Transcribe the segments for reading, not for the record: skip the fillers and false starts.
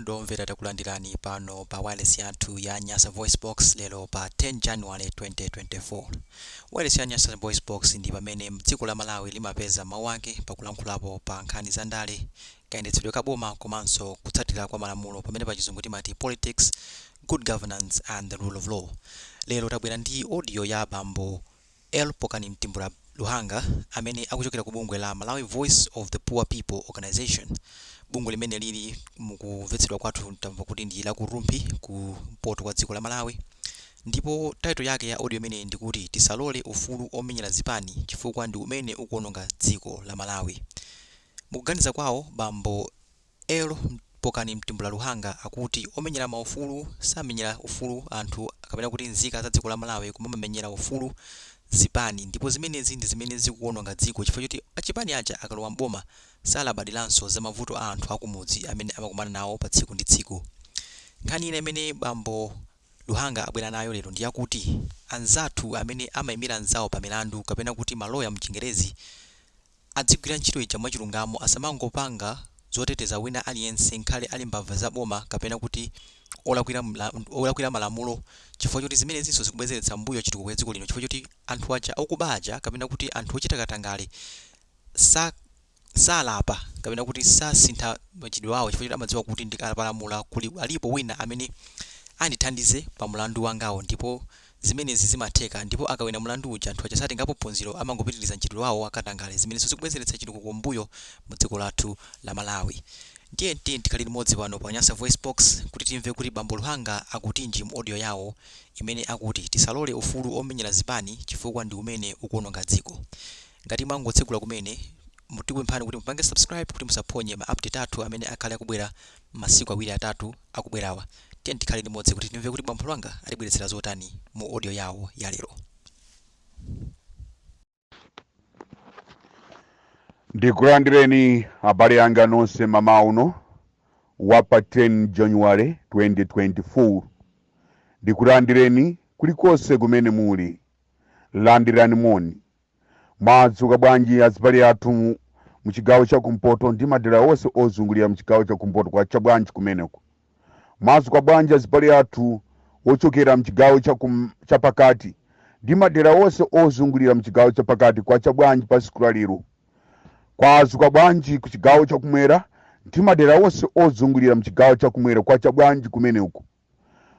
Okondedwa omvera, takulandirani pano pa wireless yathu ya Nyasa Voice Box lero pa 10 January 2024. Wireless ya Nyasa Voice Box ndi pamene dziko la Malawi limapeza mawu ake pakulankhulapo pa nkhani za ndale, kayendetsedwe ka boma komanso kutsatira kwa malamulo, pamene pa Chizungu timati politics, good governance and the rule of law. Lero tabwera ndi audio ya bambo L Pokani Mtimbula Luhanga amene akuchokera ku bungwe la Malawi Voice of the Poor People Organization, bungwe limene lili mukumvetsedwa kwathu tamva kuti ndi la ku Rumphi, kumpoto kwa dziko la Malawi. Ndipo title yake ya audio imeneyi ndikuti "Tisalole ufulu omenyera zipani chifukwa ndi umene ukuononga dziko la Malawi". Mukuganiza kwawo, bambo L Pokani Mtimbula Luhanga akuti omenyera maufulu samenyera ufulu anthu kapena kuti nzika za dziko la Malawi, koma amamenyera ufulu zipani, ndipo zimenezi ndi zimene zikuononga dziko, chifukwa choti achipani aja akalowa mboma salabadiranso za mavuto a anthu akumudzi amene amakumana nawo pa tsiku ndi tsiku. Nkhani ina imene bambo Luhanga abwera nayo lero ndi yakuti anzathu amene amayimira anzawo pa milandu, kapena kuti maloya mChingerezi, adzigwira ntchito ija mwachilungamo, asamangopanga zoteteza wina aliyense nkhale ali mbava za boma kapena kuti olakwira malamulo, chifukwa choti zimenezinso zikubwezeretsa mbuyo chitukuko cha dziko lino, chifukwa choti anthu aja okuba aja kapena kuti anthu ochita katangale salapa kapena kuti sasintha machitidwe awo, chifukwa choti amadziwa kuti ndikapalamula kuli alipo wina amene andithandize pa mlandu wangawo. Ndipo zimenezi zimatheka, ndipo akawina mlandu uja anthu aja satengapo phunziro, amangopitiriza mchitidwe wawo wakatangale, zimenenso zikubwezeretsa chitukuko mbuyo mu dziko lathu la Malawi. Ndiye tiye tikhale limodzi pano pa Nyasa Voice Box kuti timve kuti bambo Luhanga akutinji mu audio yawo imene akuti "Tisalole ufulu omenyera zipani chifukwa ndi umene ukuononga dziko". Ngati mwangotsegula kumene, tikupemphani kuti mupange subscribe kuti musaphonye ma update athu amene akhale akubwera masiku 2 3 akubwerawa. Tiye tikhale limodzi kuti timve kuti bambo Luhanga atibweretsera zotani mu audio yawo ya lero. Ndikulandireni abale anga nonse mmawa uno wa pa 10 January 2024. Ndikulandireni kulikonse kumene muli, landirani moni. Mwadzuka bwanji azibale athu mu chigawo cha kumpoto ndi madera onse ozungulira mu chigawo cha kumpoto? Kwacha bwanji kumeneko? Mwadzuka bwanji azibale athu ochokera mchigawo cha pakati ndi madera onse ozungulira mchigawo cha pakati? Kwacha bwanji pa tsiku la lero? Kwazuka bwanji ku chigawo chakumwera ndi madera onse ozungulira mchigawo chakumwera? Kwacha bwanji kumeneko?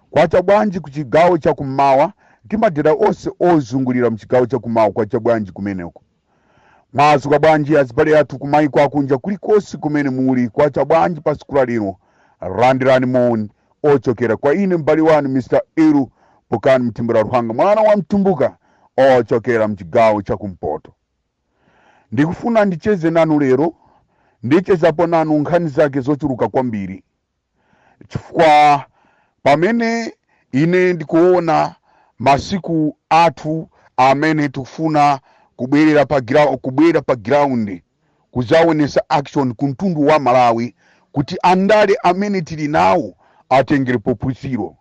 Kwacha bwanji ku chigawo chakummawa ndi madera onse ozungulira mchigawo chakummawa? Kwacha bwanji kumeneko? Mwazuka bwanji azibale athu kumaiko akunja kulikonse kumene muli? Kwacha bwanji pa tsiku la lero? Landirani moni ochokera kwa ine m'bale wanu Mr Iru Pokani Mtimbula Luhanga, mwana wa Mtumbuka ochokera mchigawo chakumpoto. Ndikufuna ndicheze nanu lero, ndichezapo nanu nkhani zake zochuluka kwambiri, chifukwa pamene ine ndikuona masiku athu amene tikufuna kubwera pa ground kudzaonesa action ku mtundu wa Malawi kuti andale amene tili nawo atengerepo phunziro,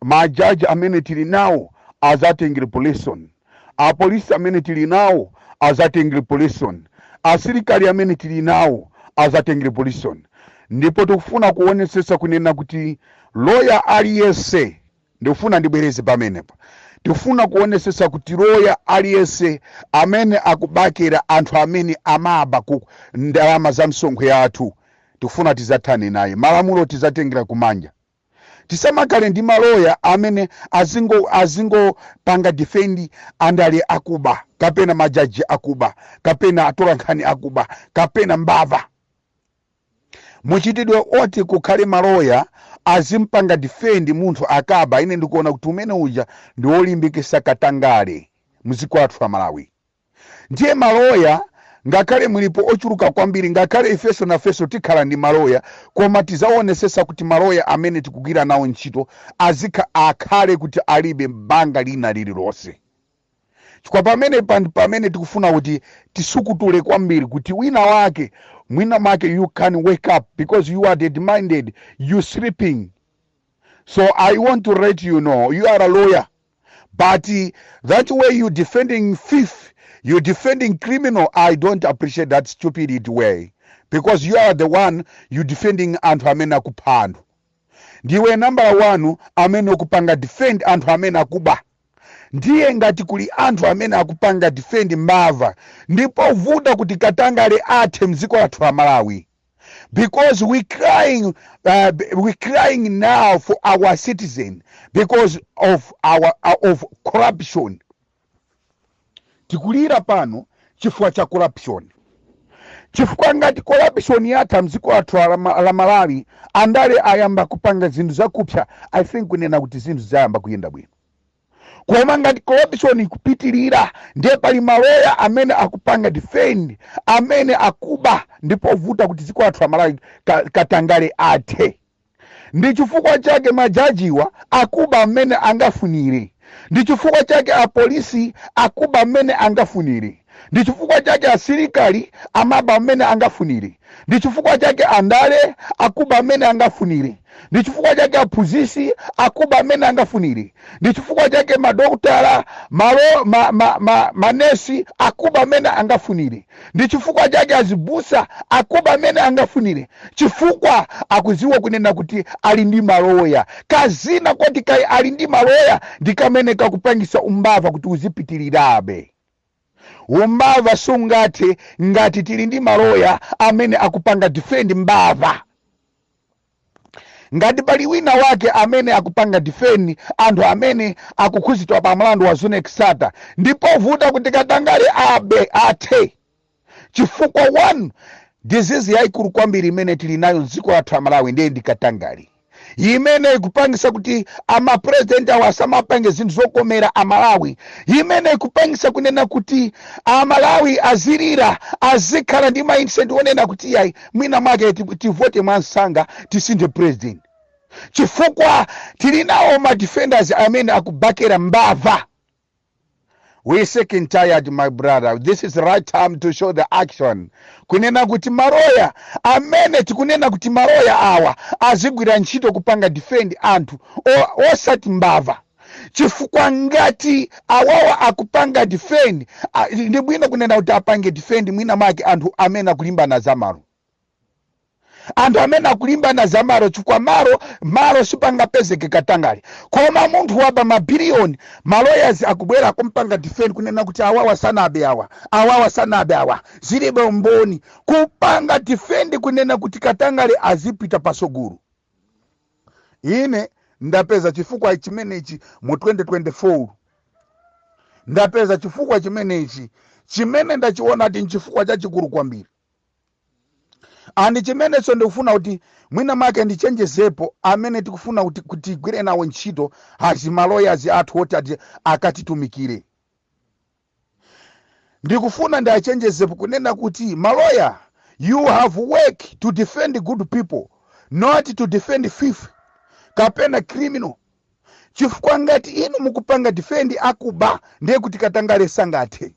majaji amene tili nawo azatengerepo lesson, apolisi amene tili nawo azatengerepo lesson, asilikali amene tili nawo azatengerepo lesson. Ndipo tikufuna kuonesesa kunena kuti loya aliyense, ndikufuna ndibwereze pamenepa, tikufuna kuonesesa kuti loya aliyense amene akubakira anthu amene amaba ku ndalama za msonkho yathu, tikufuna tizathane naye, malamulo tizatengera kumanja. Tisamakhale ndi maloya amene azingopanga defend andale akuba kapena majaji akuba kapena atolankhani akuba kapena mbava. Muchitidwe oti kukhale maloya azimpanga defend munthu akaba, ine ndikuona kuti umene uja ndi wolimbikisa katangale mdziko lathu la Malawi. Ndiye maloya ngakhale mulipo ochuluka kwambiri, ngakhale ifeso nafeso tikhala ndi maloya, koma tizaonesesa kuti maloya amene tikugwira nawo ntchito akhale kuti alibe banga lina lililonse, chifukwa pamene tikufuna kuti tisukutule kwambiri kuti wina wake mwina mwake you can wake up because you are dead minded, you sleeping. So I want to let you know you are a lawyer, but that way you defending thief, you defending criminal, I don't appreciate that stupidity way, because you are the one you defending anthu amene akupha anthu. Ndiwe nambala 1 amene ukupanga defend anthu amene akuba. Ndiye ngati kuli anthu amene akupanga defend mbava, ndipo vuta kuti katangale athe mdziko lathu la Malawi, because we crying now for our citizen because of corruption. Tikulira pano chifukwa cha corruption, chifukwa ngati corruption yatha mdziko lathu la Malawi, andale ayamba kupanga zinthu zakupsa, I think kunena kuti zinthu zayamba kuyenda bwino. Koma ngati corruption ikupitirira, ndiye pali maloya amene akupanga defend amene akuba, ndipo vuta kuti dziko lathu la Malawi katangale athe. Ndi chifukwa chake majajiwa akuba amene angafunire, ndi chifukwa chake apolisi akuba amene angafunire, ndi chifukwa chake asilikali amaba amene angafunire, ndi chifukwa chake andale akuba amene angafunire, ndi chifukwa chake aphunzitsi akuba amene angafunire, ndi chifukwa chake madokotala, malo manesi akuba amene angafunire, ndi chifukwa chake azibusa akuba amene angafunire, chifukwa akudziwa kunena kuti ali ndi maloya. Kazina koti kai ali ndi maloya ndi kamene kakupangisa umbava kuti uzipitirirabe. Umbava sungathe ngati tili ndi maloya amene akupanga defend mbava. Ngati pali wina wake amene akupanga defend anthu amene akukhuzidwa pa mlandu wa Zuneth Sattar, ndipo vuta kuti katangale abe athe, chifukwa one disease yayikulu kwambiri imene tili nayo mdziko lathu la Malawi ndiye ndi katangale, imene ikupangisa kuti amapresident awo asamapange zinthu zokomera Amalawi, imene ikupangisa kunena kuti Amalawi azilira, azikhala ndi mindset onena kuti yayi, mwina mwake tivote mwansanga, tisinthe president, chifukwa tili nawo ma defenders amene akubakera mbava. We sick and tired, my brother. This is the right time to show the action, kunena kuti maloya amene tikunena kuti maloya awa azigwira ntchito kupanga defend anthu osati mbava, chifukwa ngati awawa akupanga defend, ndi bwino kunena kuti apange defend mwina mwake anthu amene akulimbana zamalo, anthu amene akulimbana zamalo, chifukwa malo sipangapezeke katangale. Koma munthu waba mabiliyoni, maloyas akubwera kumpanga defend kunena kuti awawa sanabe, awa awawa sanabe, awa zilibe umboni, kupanga defend kunena kuti katangale azipita pasogolo. Ine ndapeza chifukwa chimenechi mu 2024, ndapeza chifukwa chimenechi chimene ndachiona kuti nchifukwa chachikulu kwambiri, and chimenenso ndikufuna kuti mwina mwake ndichenjezepo amene tikufuna kuti tigwire nawo ntchito azi maloyazi athu oti ati akatitumikire. Ndikufuna ndiachenjezepo kunena kuti maloya, you have work to defend good people, not to defend thief kapena criminal, chifukwa ngati inu mukupanga defend akuba, ndiye kuti katangale sangathe.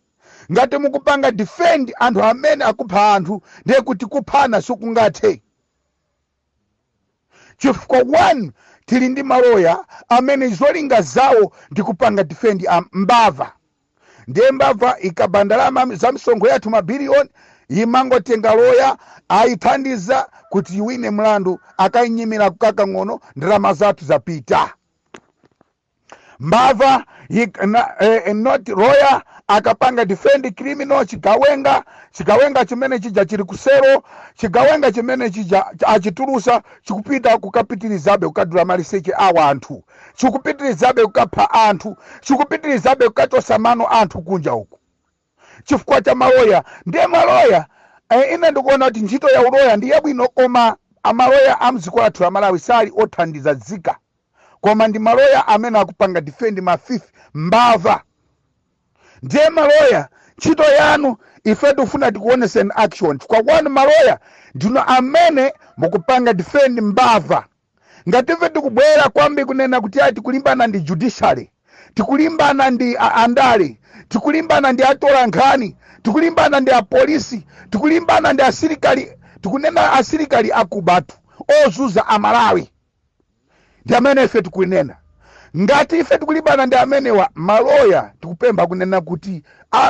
Ngati mukupanga defend anthu amene akupha anthu, ndiye kuti kuphana sikungathe, chifukwa one, tili ndi maloya amene zolinga zawo ndi kupanga defend mbava. Ndiye mbava ikaba ndalama za msonkho yathu mabiliyoni, imangotenga loya ayithandiza kuti iwine mlandu, akayinyimira kukakang'ono, ndalama zathu zapita. Mbava not lawyer akapanga defend criminal, chigawenga, chigawenga chimene chija chili kusero, chigawenga chimene chija achitulusa, chikupita kukapitirizabe kukadula maliseche awa anthu, chikupitirizabe kukapha anthu, chikupitirizabe kukachosa mano anthu kunja uku, chifukwa cha maloya. Ndiye maloya, ine ndikuona kuti ntchito ya uloya ndi yabwino, koma amaloya a mdziko lathu la Malawi sali othandiza dzika, koma ndi maloya amene akupanga defend ma thief, mbava. Ndiye maloya, ntchito yanu ife tikufuna tikuoneseni action, chifukwa one, maloya ndino amene mukupanga defend mbava. Ngati ife tikubwera kwambi kunena kuti ayi, tikulimbana ndi judiciary, tikulimbana ndi andale, tikulimbana ndi atola nkhani, tikulimbana ndi apolisi, tikulimbana ndi asilikali, tikunena asilikali akubatu ozuza Amalawi ndi amene ife tikunena. Ngati ife tikulimbana ndi amenewa maloya, tikupempha kunena kuti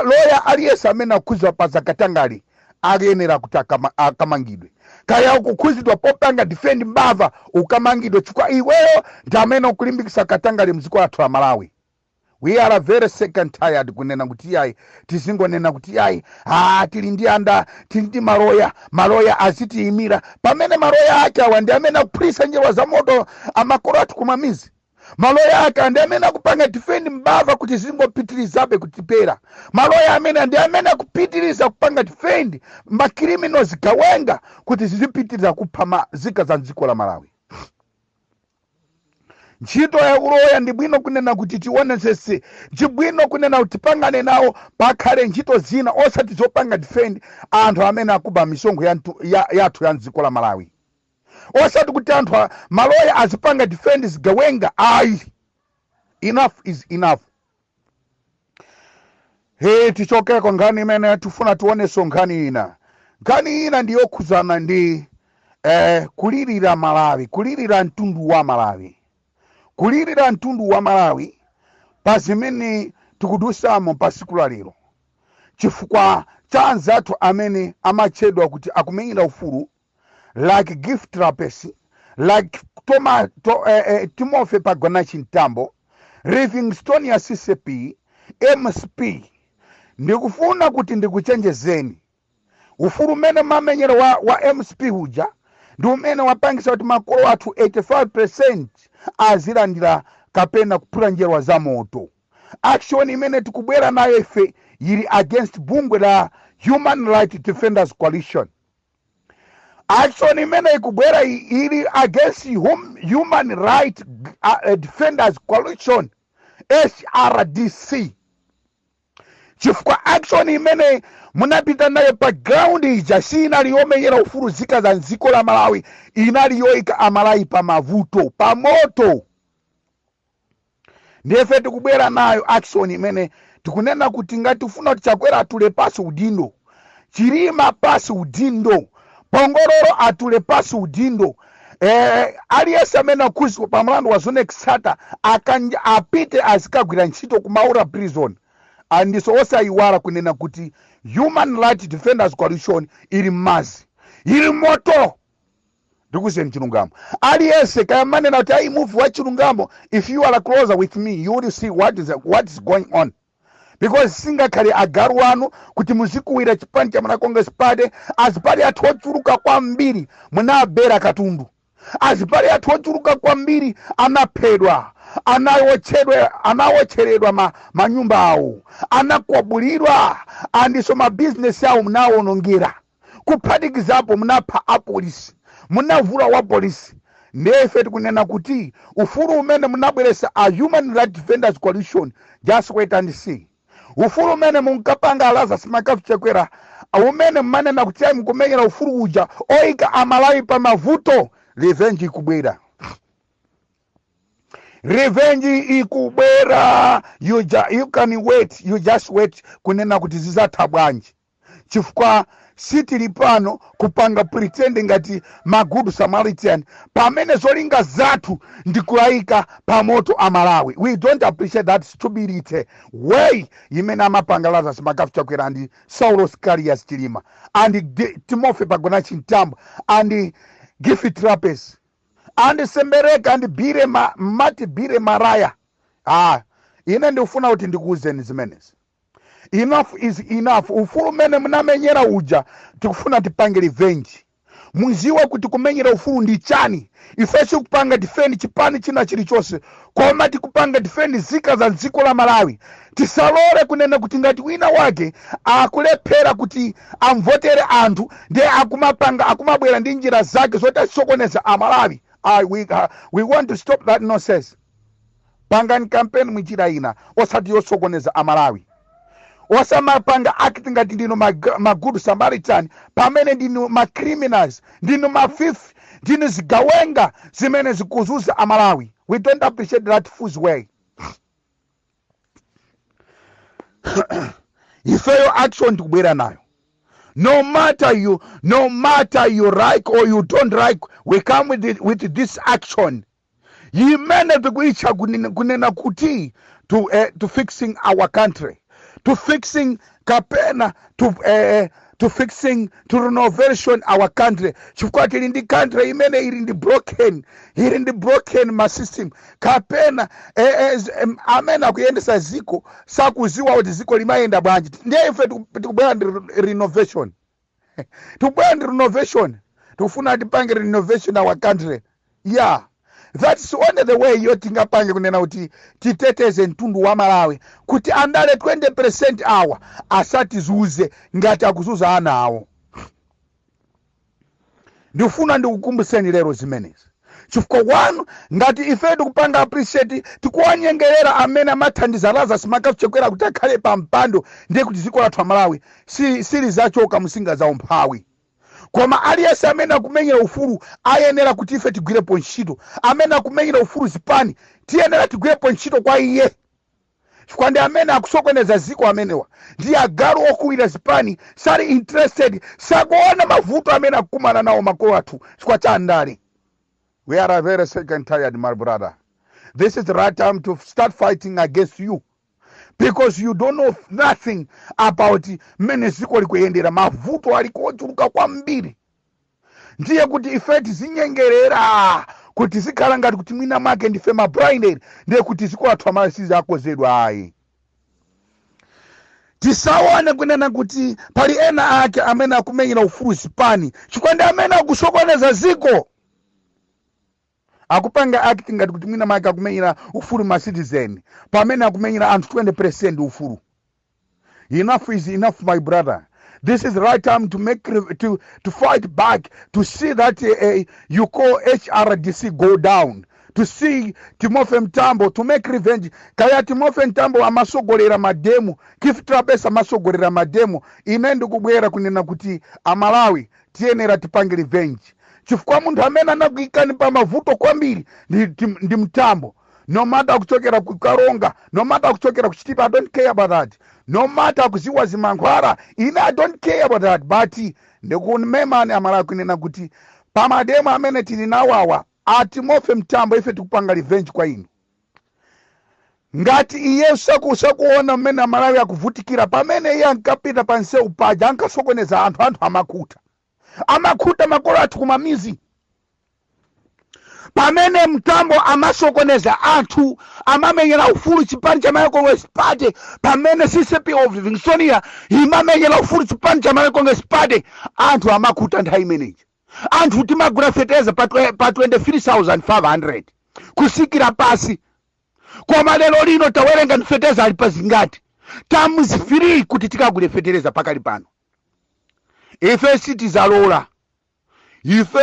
loya aliyense amene akhudzidwa pa zakatangale akuyenera kuti akamangidwe. Kaya ukukhuzidwa popanga defend mbava, ukamangidwe, chifukwa iweyo ndi amene ukulimbikitsa katangale mdziko lathu la Malawi. We are very sick and tired kunena kuti yayi, tizingonena kuti yayi, ah, tili ndi anda, tili ndi maloya, maloya azitiyimira, pamene maloya ake awa ndi amene akuphulitsa njerwa za moto amakolo athu kumamizi. Maloya ake ndi amene akupanga defend mbava kuti zingopitirizabe kutipera. Maloya amene ndi amene akupitiriza kupanga defend macriminals, zigawenga, kuti zizipitiriza kupha nzika za dziko la Malawi. Ntchito ya uloya ndi bwino kunena kuti tionesese, ndi bwino kunena kuti tipangane nawo, pakhale ntchito zina osati zopanga defend anthu amene akuba misonkho yathu ya mdziko la Malawi, osati kuti anthu maloya azipanga defend zigawenga, ayi. Enough is enough. He, tichokeko nkhani imene tifuna tionenso nkhani ina. Nkhani ina ndiyokhuzana ndi kulirira Malawi, kulirira mtundu wa Malawi, kulirira mtundu wa Malawi pa zimene tikudusamo pa siku la lero, chifukwa cha anzathu amene amatchedwa kuti akumenyera ufulu, like Gift Trapence, like Timothy Pagonachi Mtambo, Livingstonia CCP, MCP. Ndikufuna kuti ndikuchenjezeni, ufulu umene mamenyero wa MCP uja ndi umene wapangisa kuti makolo athu 85% azilandira kapena kuphula njerwa za moto. Action imene tikubwera nayo ife ili against bungwe la Human Right Defenders Coalition. Action imene ikubwera ili against Human Right Defenders Coalition, HRDC, chifukwa action imene munapita nayo pa ground ija sinali yomenyera ufulu zika za dziko la Malawi, inali yoyika Amalawi pa mavuto, pa moto. Ndiyefe tikubwera nayo action imene tikunena kuti ngati tifuna kuti Chakwera atule pasi udindo, Chilima pasi udindo, Pongololo atule pasi udindo, aliyense amene akhuzidwa pa mlandu wa Zone Sata akanja apite azikagwira ntchito ku Maula Prison. Andiso osayiwala kunena kuti Human Right Defenders Coalition ili mmazi, ili moto. Ndikuzeni chilungamo, aliyense kaya manena kuti ayi, muvi wa chilungamo, if you are closer with me, you will see what is going on, because singakhale agalu anu kuti muzikuwira chipani cha Malawi Congress Party. Azibale athu ochuluka kwambiri munabera katundu, azibale athu ochuluka kwambiri anaphedwa, anawotchedwa, anawotcheredwa manyumba awo, anakwabulidwa, andiso mabizinesi awo munawonongera. Kuphatikizapo munapha apolisi, munavula wa polisi. Ndiye tikunena kuti ufulu umene munabweresa a Human Right Defenders Coalition, just wait and see. Ufulu umene munkapanga Lazarus McCarthy Chakwera, umene mmanena kuti ayi, mukumenyera ufulu uja oyika Amalawi pa mavuto, revenge ikubwera, revenge ikubwera. You can wait, you just wait kunena kuti zizatha bwanji, chifukwa sitili pano kupanga pretend ngati ma good Samaritan pamene zolinga zathu ndi kulayika pamoto Amalawi. We don't appreciate that stupidity way imene amapanga Lazarus McCarthy Chakwera and Saulos Klaus Chilima and Timothy Pagonachi Mtambo and Gift Trapence and Sembereka and Bire Mati Bire Maraya. Ah, ine ndikufuna kuti ndikuwuzeni zimenezi. Enough is enough. Ufulu umene munamenyera uja, tikufuna tipange revenge. Muziwe kuti kumenyera ufulu ndi chani. Ife sikupanga defend chipani china chilichonse, koma tikupanga defend zika za dziko la Malawi. Tisalole kunena kuti ngati wina wake akulephera kuti amvotere anthu, ndiye akumapanga, akumabwera ndi njira zake zoti asokoneza Amalawi. We want to stop that nonsense. Pangani campaign munjira ina, osati yosokoneza Amalawi. Osamapanga act ngati ndinu ma good Samaritan pamene ndinu ma criminals, ndinu mafifi, ndinu zigawenga zimene zikuzuza Amalawi. We don't appreciate that fool's way. Ifeyo action tikubwera nayo, no matter you like or you don't like, we come with this action imene tikuitcha kunena kuti to fixing our country, to fixing kapena to, eh, to fixing, to renovation our country, chifukwa tili ndi country imene ili ndi broken, ili ndi broken ma system, kapena amene akuyendesa ziko sakuziwa kuti ziko limayenda bwanji. Ndiye ife tikubwera ndi renovation, tikubwera ndi renovation, tikufuna tipange renovation our country. Yeah, that's only the way yo tingapange kunena kuti titeteze mtundu wa Malawi, kuti andale 20% awa asatizuze ngati akuzuza ana awo. Ndifuna ndikukumbuseni lero zimenezi, chifukwa one, ngati ife tikupanga appreciate, tikuwanyengerera amene amathandiza Lazarus McCarthy Chakwera kuti akhale pa mpando, ndiye kuti dziko lathu Amalawi silizachoka msinga za umphawi. Koma aliyense amene akumenyera ufulu ayenera kuti ife tigwirepo ntchito. Amene akumenyera ufulu zipani, tiyenera tigwirepo ntchito kwa iye, chifukwa ndi amene akusokoneza ziko. Amenewa ndi agalu okuwira zipani, sali interested, sakuona mavuto amene akukumana nawo makolo athu chifukwa cha andale. We are very sick and tired, my brother. This is the right time to start fighting against you, because you don't know nothing about mmene ziko likuyendera. Mavuto aliko ochuluka kwambiri. Ndiye kuti ife tizinyengerera kuti zikhala ngati kuti mwina mwake ndife ma blinded, ndiye kuti ziko lathu Amalawi sizakozedwa, ayi. Tisaone kunena kuti pali ena ake amene akumenyera ufulu zipani, chifukwa ndi amene akusokoneza ziko. Akupanga act ngati kuti mwina mwake akumenyera ufulu ma citizen, pamene akumenyera anthu 20% ufulu. Enough is enough, my brother. This is the right time to make to fight back, to see that you call HRDC go down, to see Timothy Mtambo, to make revenge. Kaya Timothy Mtambo amasogolera ma demo, Gift Trapence amasogolera ma demo, ine ndikubwera kunena kuti Amalawi tiyenera tipange revenge, chifukwa munthu amene anakuyikani pa mavuto kwambiri ndi Mtambo. No matter kuchokera ku Karonga, no matter kuchokera ku Chitipa, I don't care about that. No matter kuziwa zimankhwala, ine I don't care about that. But ndikumemani Amalawi kunena kuti pa ma demo amene tili nawawa, a Timothy Mtambo, ife tikupanga revenge kwa inu. Ngati iye sakuona mmene Amalawi akuvutikira, pamene iye ankapita pa nsewu paja ankasokoneza anthu, anthu amakhuta, amakhuta makolo athu kumamizi. Pamene Mtambo amasokoneza anthu, amamenyera ufulu chipani cha Malawi Congress Party, pamene CCP of Livingstonia imamenyera ufulu chipani cha Malawi Congress Party, anthu amakhuta. Nthawi imeneyi anthu timagula fetereza pa 23,500 kusikira pasi, koma lero lino tawerenga ni fetereza ali pa zingati? Times 3 kuti tikagule fetereza pakali pano. Ife sitizalola, ife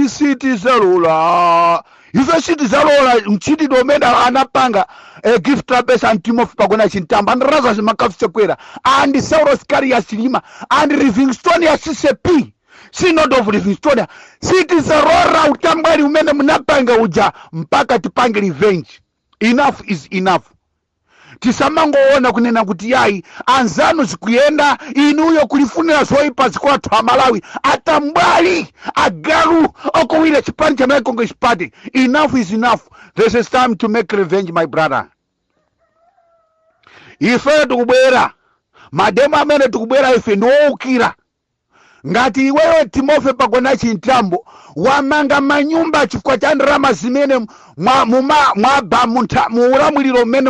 sitizalola, ife sitizalola mchitidwe umene anapanga Gift Trapence and Timothy Pagonachi Mtambo and Lazarus McCarthy Chakwera and Saulos Klaus Chilima and Livingstonia CCP, Synod of Livingstonia. Sitizalola utambwali umene munapanga uja mpaka tipange revenge. Enough is enough. Tisamangoona kunena kuti yayi, anzanu zikuyenda, inuyo kulifunira zoyipa dziko lathu Amalawi. Atambwali, agalu okuwira chipani cha Malawi Congress Party, enough is enough. This is time to make revenge, my brother. Ife tikubwera, ma demo amene tikubwera ife ndi owukira. Ngati iweyo Timothy Pagonachi Mtambo wamanga manyumba chifukwa cha ndalama zimene mwaba mu ulamuliro mmene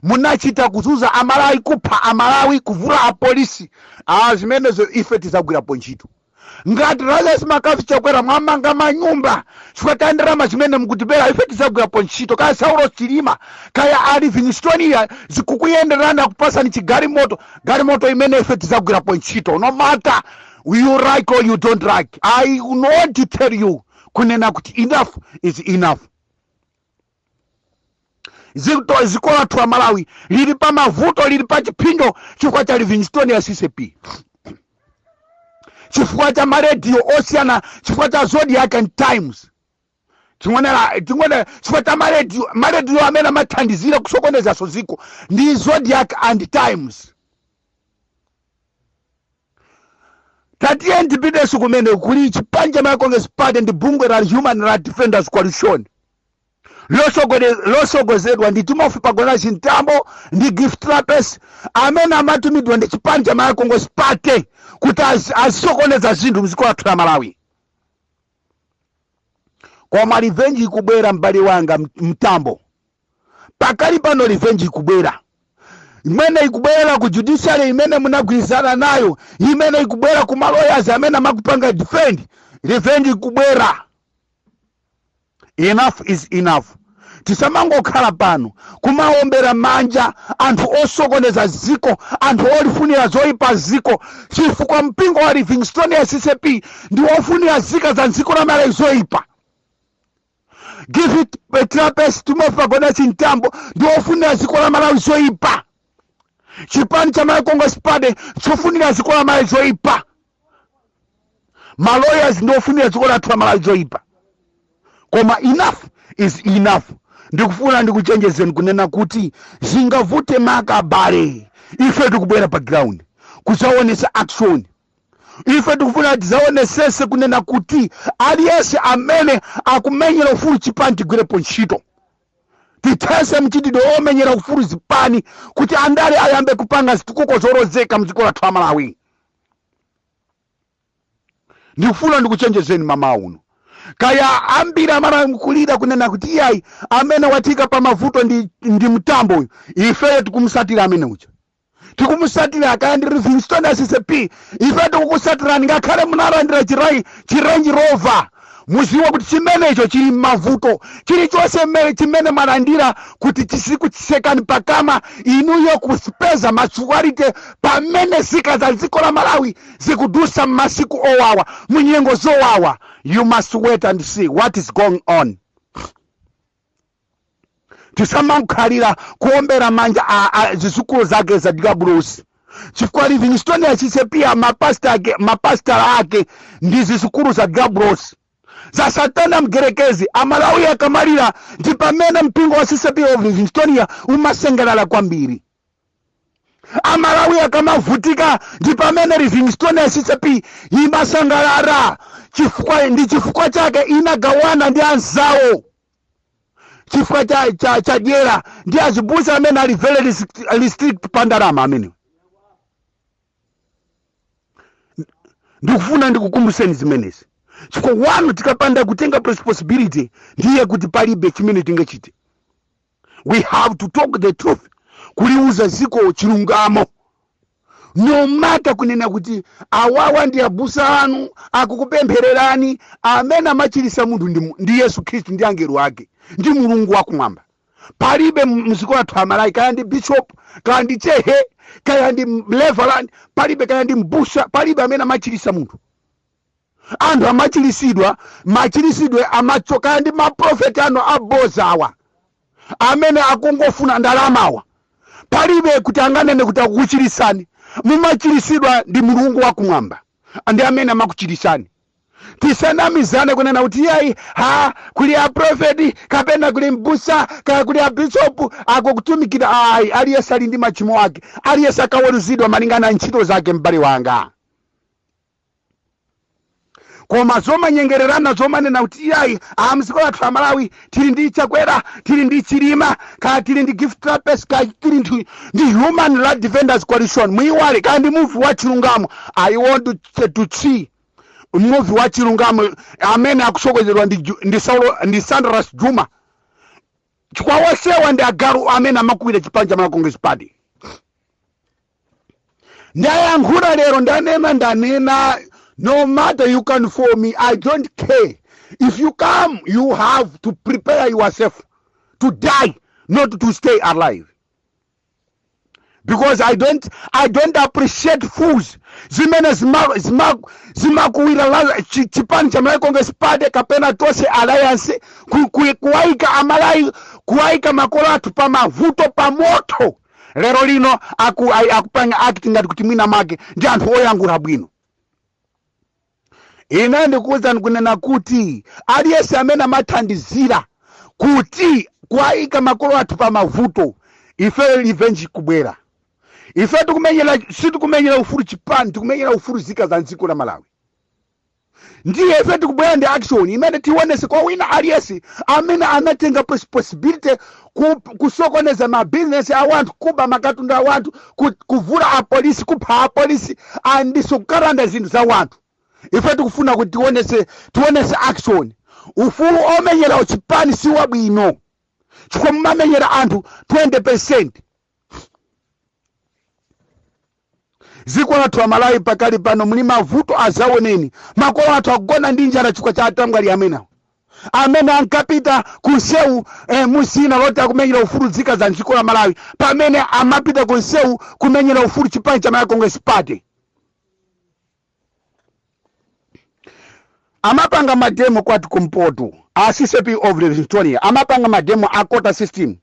munachita kuzuza Amalawi, kupha Amalawi, kuvula apolisi, zimenezo ife tizagwirapo ntchito. Ngati Lazarus McCarthy Chakwera mwamanga manyumba chifukwa cha ndalama zimene mukutibera, ife tizagwirapo ntchito. Kaya Saulo Chilima, kaya a Livingstonia, zikukuyenderana, kupasani chigalimoto, galimoto imene ife tizagwirapo ntchito. No matter you like or you don't like, I want to tell you kunena kuti enough is enough. Ziko lathu la Malawi lili pa mavuto, lili pa chiphinjo chifukwa cha Livingstonia CCP, chifukwa cha marediyo osiyana, chifukwa cha Zodiac and Times, tingonera tingonera, chifukwa cha marediyo amene amathandizira kusokonezaso ziko ndi Zodiac and Times. Tatiye ndipitenso kumene kuli chipani cha Malawi Congress Party ndi bungwe la Human Rights Defenders Coalition. Losogozedwa ndi Timothy Pagonachi Mtambo ndi Gift Trapence, amene amatumidwa ndi chipani cha Malawi Congress Party kuti azisokoneza zinthu mdziko lathu la Malawi. Koma revenge ikubwera, m'bale wanga Mtambo. Pakali pano revenge ikubwera, imene ikubwera ku judiciary imene munagwirizana nayo, imene ikubwera ku malawyers amene amakupanga defend. Revenge ikubwera. Enough is enough. Tisamangokhala pano kumaombera manja anthu osokoneza ziko, anthu olifunira zoyipa ziko, chifukwa mpingo wa Livingstonia CCAP ndi wofunira zika za dziko la Malawi zoyipa. Gift Trapence, Timothy Pagonachi Mtambo ndi wofunira dziko la Malawi zoyipa. Chipani cha Malawi Congress Party chofunira dziko la Malawi zoyipa. Malawyers ndi ofunira dziko lathu la Malawi zoyipa. Koma enough is enough. Ndikufuna ndikuchenjezeni kunena kuti zingavute maka, abale, ife tikubwera pa ground kudzaonesa action. Ife tikufuna tidzaonesese kunena kuti aliyense amene akumenyera ufulu chipani, tigwirepo ntchito, tithese mchitidwe omenyera ufulu zipani, kuti andale ayambe kupanga zitukuko zolozeka mdziko lathu la Malawi. Ndikufuna ndikuchenjezeni mama uno. Kaya ambiri amalankhulira kunena kuti iyayi, amene watika pa mavuto ndi Mtambo uyu, ifeyo tikumusatira amene uja, tikumusatira. Kaya ndi Livingstonia CCAP, ife tikukusatirani. Ngakhale munalandira chiRange Rover, muziwe kuti chimenecho chili m'mavuto. Chilichonse chimene mwalandira kuti chisikuchisekani pakama, inuyo kusipeza maturity pamene zika za dziko la Malawi zikudusa m'masiku owawa, munyengo zowawa. You must wait and see what is going on. Tisamakhalira kuombera manja a zizukulu zake za diabolosi, chifukwa Livingstonia CCAP, mapasta ake ndi zizukulu za diabolosi, za Satana mgerekezi. Amalawi akamalira ndi pamene mpingo wa CCAP of Livingstonia umasengerera kwambiri. Amalawi akamavutika ndi pamene Livingstonia CCAP imasangalala, chifukwa ndi chifukwa chake inagawana ndi anzawo, chifukwa cha dyera ndi azibusa amene ali very restrict pa ndalama amene. Ndikufuna ndikukumbuseni zimenezi, chifukwa wanu tikapanda kutenga responsibility, ndiye kuti palibe chimene tingachite. We have to talk the truth, kuliuza ziko chilungamo, no matter kunena kuti awawa ndi abusa anu akukupemphererani. Amene amachirisa munthu ndi Yesu Khristu ndi angelo ake ndi Mulungu wakumwamba. Palibe mdziko lathu Amalawi, kaya ndi bishop, kaya ndi chehe, kaya ndi reverend, palibe, kaya ndi mbusa, palibe amene amachirisa munthu. Anthu amachirisidwa, machirisidwe amacho, kaya ndi maprofeti anu abozawa amene akungofuna ndalamawa, palibe kuti anganene kuti akukuchirisani. Mumachirisidwa ndi Mulungu wakumwamba, ndi amene amakuchirisani. Tisanamizane kunena kuti iyayi, ha, kuli aprofeti kapena kuli mbusa, kaya kuli abishopu akukutumikira. Ayi, aliyense ali ndi machimo ake, aliyense akaweruzidwa malingana na ntchito zake, m'bale wanga. Koma zomanyengererana, zomanena kuti iyayi, amdziko lathu la Malawi tili ndi Chakwera, tili ndi Chilima, kaya tili ndi Gift Trapence, kaya tili ndi Human Right Defenders Coalition, muiwale. Kaya ndi Muvi wa Chilungamo, I want to see Muvi wa Chilungamo amene akusokozedwa ndi Saulo ndi Sandras Juma, chifukwa wosewa ndi agalu amene amakwira chipani cha Malawi Congress Party. Ndayankhula lero, ndanena, ndanena. No matter you can for me, I don't care. If you come, you have to prepare yourself to die, not to stay alive, because I don't appreciate fools zimene zimakuwira chipani cha Malawi Congress Party kapena Tonse Alliance, kuwayika Amalawi, kuwayika makolo athu pa mavuto, pa moto. Lero lino akupanga acting ngati kuti mwina make ndi anthu oyankhula bwino. Ine ndikuwuzani kunena kuti aliyense amene amathandizira kuti kuwayika makolo athu pa mavuto, ife revenge kubwera. Ife tikumenyera, sitikumenyera ufulu chipani, tikumenyera ufulu zika za dziko la Malawi. Ndiye ife tikubwera ndi action imene tionese kwa wina aliyense amene anatenga responsibility kusokoneza mabizinesi a wanthu, kuba makatundu a wanthu, kuvula apolisi, kupha apolisi andinso kukalanda zinthu za wanthu. Ife tikufuna kuti tionese action. Ufulu omenyera chipani si wabwino chifukwa mumamenyera anthu 20%. Dziko lathu la Malawi pakali pano muli mavuto azaoneni. Makolo athu akugona ndi njala chifukwa cha atambwali amenewa amene ankapita ku nsewu muzina loti akumenyera ufulu nzika za dziko la Malawi, pamene amapita ku nsewu kumenyera ufulu chipani cha Malawi Congress Party. Amapanga mademo kwathu kumpoto, a CCAP of Livingstonia amapanga mademo a quota system.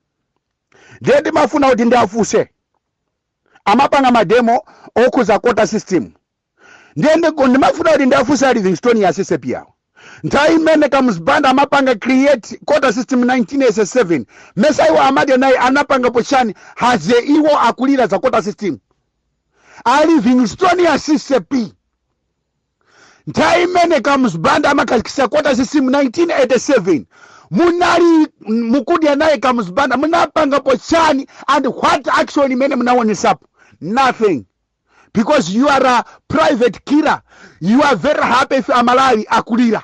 Ndiye ndimafuna kuti ndiafunse, amapanga mademo okhuza quota system, ndiye ndimafuna kuti ndiafunse a Livingstonia a CCAP awo, nthawi imene Kamuzu Banda amapanga create quota system 1987, mesa iwo amadya naye? Anapangapo chani haze iwo akulira za quota system? A Livingstonia CCAP, nthawi imene Kamuzu Banda amakhazikitsa quota system 1987, munali mukudya naye Kamuzu Banda, munapangapo chani and what action imene munaonesapo? Nothing, because you are a private killer. You are very happy if Amalawi akulira.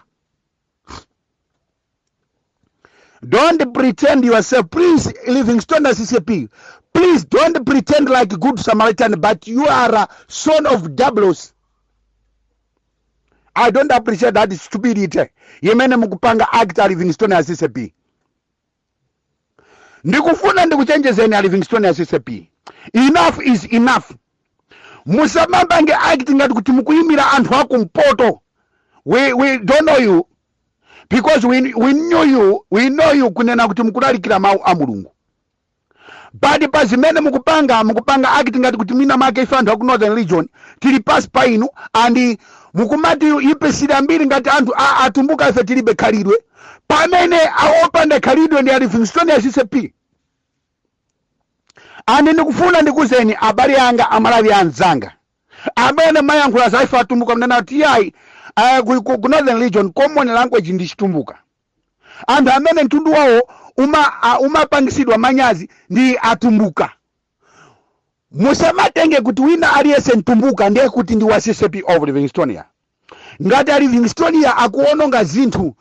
Don't pretend yourself, please. Livingstone CCAP, please don't pretend like good Samaritan, but you are a son of devils. I don't appreciate that stupidity yimene mukupanga act, a Livingstone a CCAP. Ndikufuna ndikuchenjezeni, a Livingstone a CCAP, enough is enough. Musamapange act ngati kuti mukuyimira anthu akumpoto. We don't know you because we knew you, we know you kunena kuti mukulalikira mawu a Mulungu, but pa zimene mukupanga, mukupanga act ngati kuti mwina make ife anthu aku Northern Region tili pasi pa inu, and mukumati ipisira mbiri ngati anthu Atumbuka ife tilibe khalidwe, pamene aopanda khalidwe ndi a Livingstone a CCAP. And ndikufuna ndikuzeni, abale anga Amalawi anzanga amene mayankhula za ife Atumbuka, mnena kuti yayi, ku Northern Region common language ndi Chitumbuka, anthu amene mtundu wawo umapangisidwa manyazi ndi Atumbuka. Musamatenge kuti wina aliyense Mtumbuka ndiye kuti ndi wa CCAP of Livingstonia. Ngati a Livingstonia akuononga zinthu,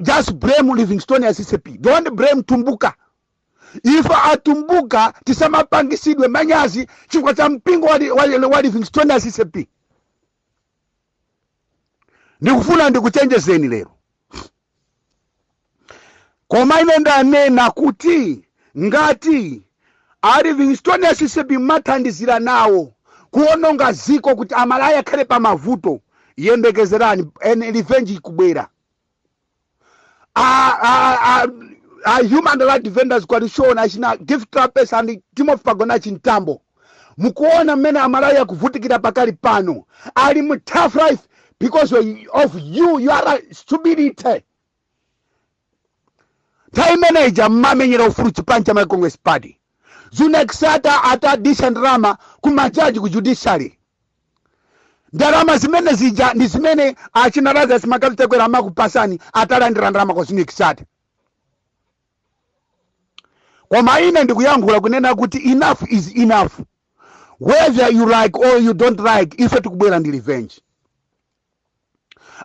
just blame Livingstonia CCAP, don't blame Tumbuka. Ife Atumbuka tisamapangisidwe manyazi chifukwa cha mpingo wa Livingstonia CCAP. Ndikufuna ndikuchenjezeni lero, koma ine ndanena kuti ngati a Livingstonia CCAP mathandizira nawo kuononga ziko kuti Amalawi akhale pa mavuto, yembekezerani ene revenge ikubwera. A Human Right Defenders Coalition, achina Gift Trapence and Timothy Pagonachi Mtambo, mukuona mmene Amalawi akuvutikira pakali pano, ali mu tough life because of you, you are a stupidity. Nthawi imeneja mmamenyera ufulu chipani cha Malawi Congress Party, Zuneth Sattar atadisha ndalama ku majaji, ku judiciary, ndalama zimene zija ndi zimene achina Lazarus McCarthy Chakwera amakupasani atalandira ndalama kwa Zuneth Sattar. Koma ine ndikuyankhula kunena kuti enough is enough. Whether you like or you don't like, ife tikubwera ndi revenge.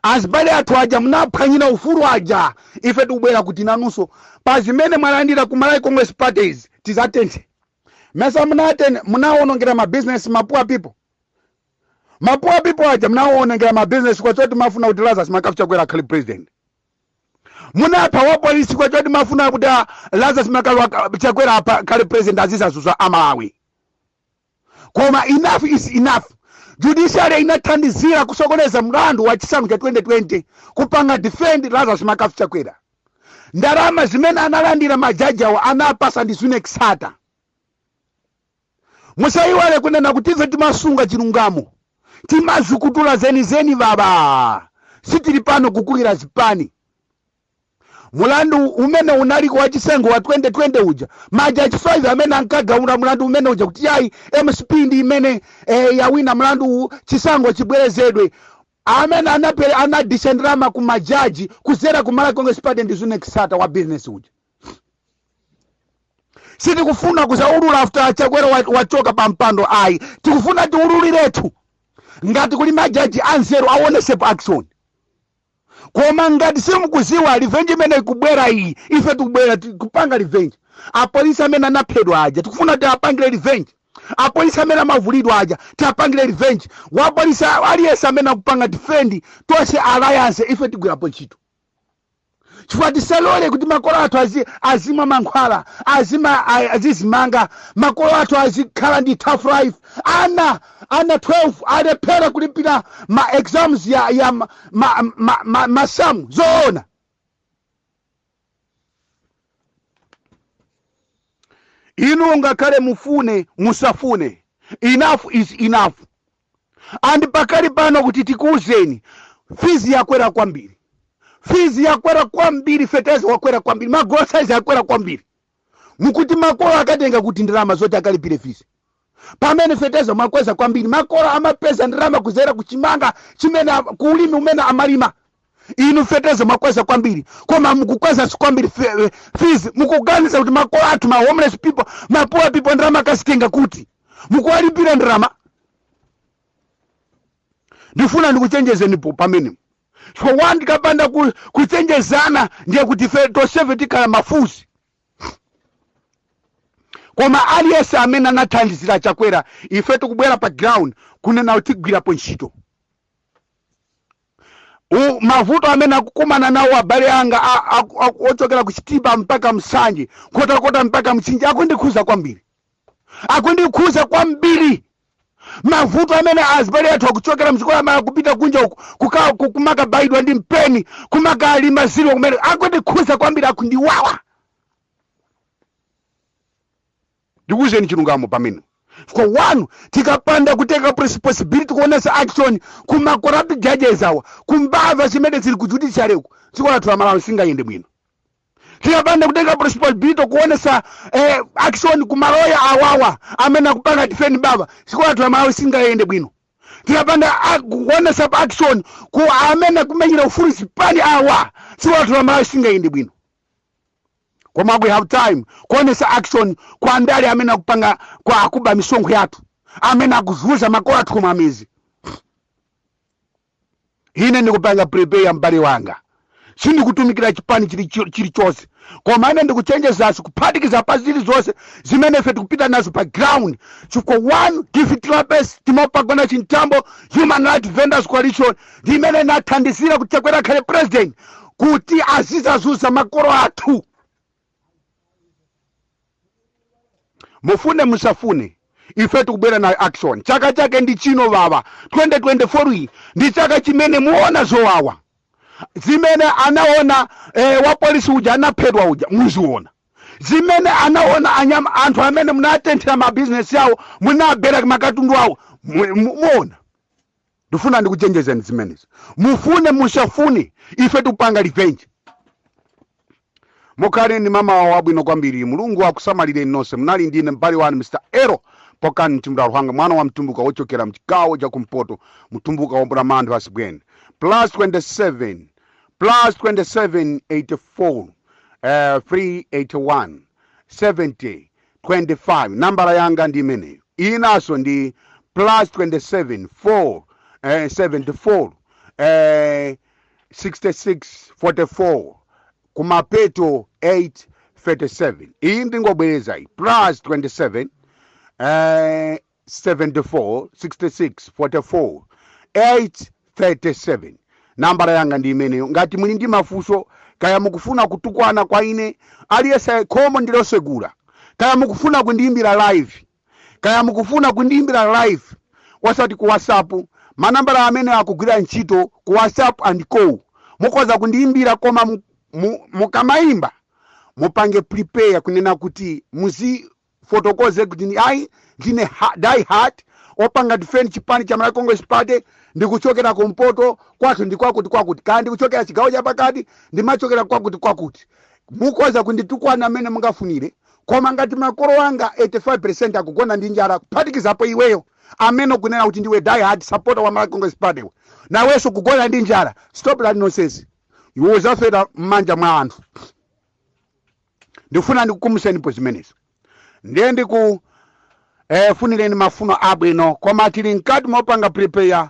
Azibale athu aja munaphwanyira ufulu aja, ife tikubwera kuti nanunso pa zimene mwalandira ku Malawi Congress Parties tizatenthe. Mesa munatene munawonongera ma business ma poor people, ma poor people aja munawonongera ma business kwa choti mafuna kuti Lazarus McCarthy Chakwera akhale president. Munapha wa polisi kwa choti mafuna kuti Lazarus McCarthy Chakwera akhale president, azizazuza Amalawi. Koma enough is enough. Judiciary inathandizira kusokoneza mlandu wa chisankho cha 2020 kupanga defend Lazarus McCarthy Chakwera. Ndalama zimene analandira majaji awo anapasa ndi Zuneth Sattar. Musayiwale kunena kuti ife timasunga chilungamo, timazukutula zenizeni baba, sitili pano kukulira zipani. Mulandu umene unaliko wa chisankho wa 2020 uja, majaji 5 amene ankagaula mulandu umene uja kuti yayi, MCP ndi imene yawina mlandu uwu, chisankho chibwerezedwe. Amene anapere anadisha ndalama ku majaji kuzera ku Malawi Congress Party ndi Zuneth Sattar wa business uja. Sitikufuna kuzaulula after Chakwera wachoka pa mpando ayi. Tikufuna tiululiretu ngati kuli majaji anzeru aonesepo action. Koma ngati simukuziwa revenge imene ikubwera iyi, ife tikubwera kupanga revenge. Apolisi amene anaphedwa aja tikufuna tiapangire revenge. Apolisi amene amavulidwa aja tiapangire revenge. Wapolisi aliyense amene akupanga defend Tonse Alliance, ife tigwirapo ntchito, chifukwa tisalole kuti makolo athu azimwa mankhwala, azizimanga, makolo athu azikhala ndi tough life. Ana 12 alephera kulipira ma exams ya masamu. Zoona? Inu ngakhale mufune musafune, enough is enough. And pakali pano kuti tikuuzeni, fees yakwera kwambiri, fees yakwera kwambiri, fertilizer wakwera kwambiri, magroceries akwera kwambiri. Mukuti makolo akatenga kuti ndalama zoti akalipire fees pamene fertilizer mwakweza kwambiri? Makolo amapeza ndalama kuzera kuchimanga chimene kuulimi umene amalima. Inu fertilizer mwakweza kwambiri, koma mukukweza kwambiri fees. Mukuganiza kuti makolo athu, ma homeless people, ma poor people, ndalama akazitenga kuti? Mukuwalipira ndalama? Ndifuna ndikuchenjezeni pamene chifukwa one, tikapanda kuchenjezana ndiye kuti ife tonsefe tikhala mafuzi. Koma aliyense amene anathandizira Chakwera, ife tikubwera pa ground kunena kuti tigwirapo ntchito. Mavuto amene akukumana nawo abale anga ochokera ku Chitipa mpaka Msanje, Nkhotakota mpaka Mchinji, akundikhuza kwambiri, akundikhuza kwambiri. Mavuto amene azibale athu akuchokera mdziko la Malawi kupita kunja uku kumakabayidwa ndi mpeni, kumakalima zilwa kumene, akundikhuza kwambiri, akundiwawa. Ndikuwuzeni chilungamo pamene for one, tikapanda kutenga responsibility kuonesa action kuma corrupt judges awa, kumbava zimene zili ku judiciary uku, dziko lathu la Malawi singayende bwino. Tikapanda kutenga responsibility kuonesa action kumaloya awawa amene akupanga defend mbava, dziko lathu la Malawi singayende bwino. Tikapanda kuonesa pa action ku amene akumenyera ufulu zipani awa, dziko lathu la Malawi singayende bwino. Koma we have time kuonesa action kwa andale amene akupanga kwa akuba misonkho yathu, amene akuzunza makolo athu kumamizi. Ine ndikupanga prepare, m'bale wanga. Sindikutumikira chipani chilichonse, koma ine ndikuchenjezaso kuphatikiza pa zilizonse zimene ife tikupita nazo pa ground, chifukwa one, Gift Trapence, Timopagona Chintambo, Human Rights Vendors Coalition ndi imene inathandizira kuti Chakwera akhale president, kuti azizazuza makolo athu. Mufune musafune, ife tikubwera na action. Chaka chake ndi chino baba, 2024 iyi ndi chaka chimene muona zowawa zimene anaona wa polisi uja anaphedwa uja. Muziona zimene anaona anyama, anthu amene munatenthera mabizinesi awo, munabera makatundu awo. Muona. Ndifuna ndikuchenjezeni zimenezi. Mufune musafune, ife tikupanga revenge. Mukhale ndi mamawa wabwino kwambiri. Mulungu akusamalireni nonse. Munali ndine m'bale wanu Mr Ero Pokani Mtimba Luhanga, mwana wa Mtumbuka wochokera mchigawo cha kumpoto, Mtumbuka wombula manthu asibweni. Plus 27, plus 27 84 381 70 25, nambala yanga ndi imeneyo. Inanso ndi plus 27 4 74 66 44 kumapeto 837. Iyi ndingobwereza iyi: plus 27 74 66 44 837. Nambala yanga ndi imeneyo. Ngati muli ndi mafunso, kaya mukufuna kutukwana kwa ine, aliyense khomo ndilosegula. Kaya mukufuna kundiyimbira live, kaya mukufuna kundiyimbira live osati ku WhatsApp, manambala amene akugwira ntchito ku WhatsApp and call, mukhoza kundiyimbira. Koma mukamayimba mupange prepare kunena kuti muzifotokoze kuti ni ayi, ndine die hard opanga defend chipani cha Malawi Congress Party, ndikuchokera kumpoto, kwathu ndi kwakuti kwakuti, kaya ndikuchokera chigawo chapakati, ndimachokera kwakuti kwakuti. Mukhoza kunditukwana amene mungafunire, koma ngati makolo anga 85 akugona ndi njala, kuphatikizapo iweyo amene ukunena kuti ndiwe die hard supporter wa Malawi Congress Party, Nawenso kugona ndi njala. Stop that nonsense. Iwe uzafera m'manja mwa anthu. Ndikufuna ndikukumbutsenipo zimenezo. Ndiye ndiku funireni mafuno abwino, koma tili mkati mopanga prepare.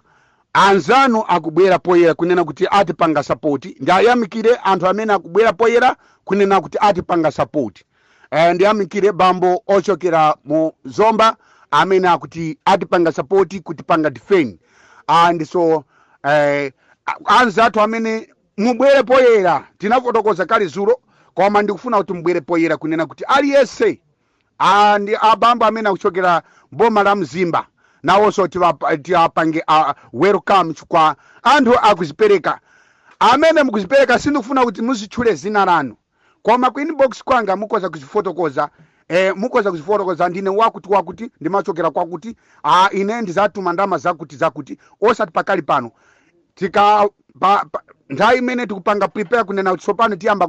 Anzanu akubwera poyera kunena kuti atipanga support. Ndiyamikire anthu amene akubwera poyera kunena kuti atipanga support. Ndiyamikire bambo ochokera mu Zomba amene akuti atipanga support, kutipanga defend. And so anzathu amene mubwere poyera, tinafotokoza kale zulo, koma ndikufuna kuti mubwere poyera kunena kuti aliyense, ndi abambo amene akuchokera boma la Mzimba, nawonso tiwapange welcome, chifukwa anthu akuzipereka. Amene mukuzipereka, sindikufuna kuti muzitchule zina lanu, koma ku inbox kwanga mukhoza kuzifotokoza. Mukhoza kuzifotokoza: ndine wakuti wakuti, ndimachokera kwakuti, ine ndizatuma ndalama zakuti zakuti. Osati pakali pano. Tika pa, nthawi imene tikupanga prepare kunena kuti tsopano tiyamba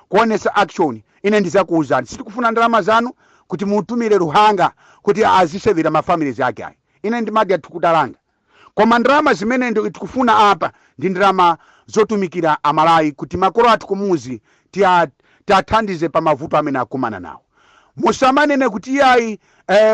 kuonesa action, ine ndizakuwuzani. Sitikufuna ndalama zanu kuti mutumire Luhanga kuti azisevera ma families ake, ayi. Ine ndimadya thukuta langa, koma ndalama zimene tikufuna apa ndi ndalama zotumikira Amalawi, kuti makolo athu kumuzi tiathandize pa mavuto amene akumana nawo. Musamanene kuti iyayi,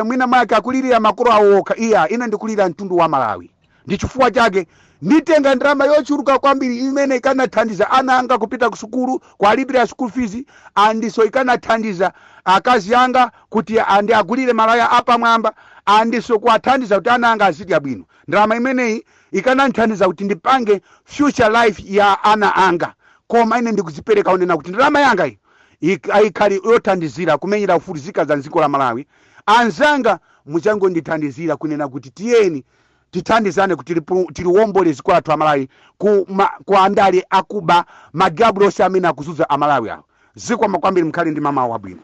mwina mwake akulirira makolo awo okha. Iya, ine ndikulira mtundu wa Malawi. Ndi chifukwa chake nditenga ndalama yochuluka kwambiri imene ikanathandiza ana anga kupita ku sukulu, kuwalipira school fees, andiso ikanathandiza akazi anga kuti andi agulire malaya apamwamba, andiso kuwathandiza kuti ana anga azidya bwino. Ndalama imeneyi ikanandithandiza kuti ndipange future life ya ana anga, koma ine ndikuzipereka unena kuti ndalama yanga iyi ayikhale yothandizira kumenyera ufulu zika za dziko la Malawi. Anzanga, muchangondithandizira kunena kuti tiyeni tithandizane kuti tiliwombole dziko lathu Amalawi ku andale akuba, madiabulosi amene akuzunza Amalawi awo. Zikomo kwambiri, mkhale ndi mamawa wabwino.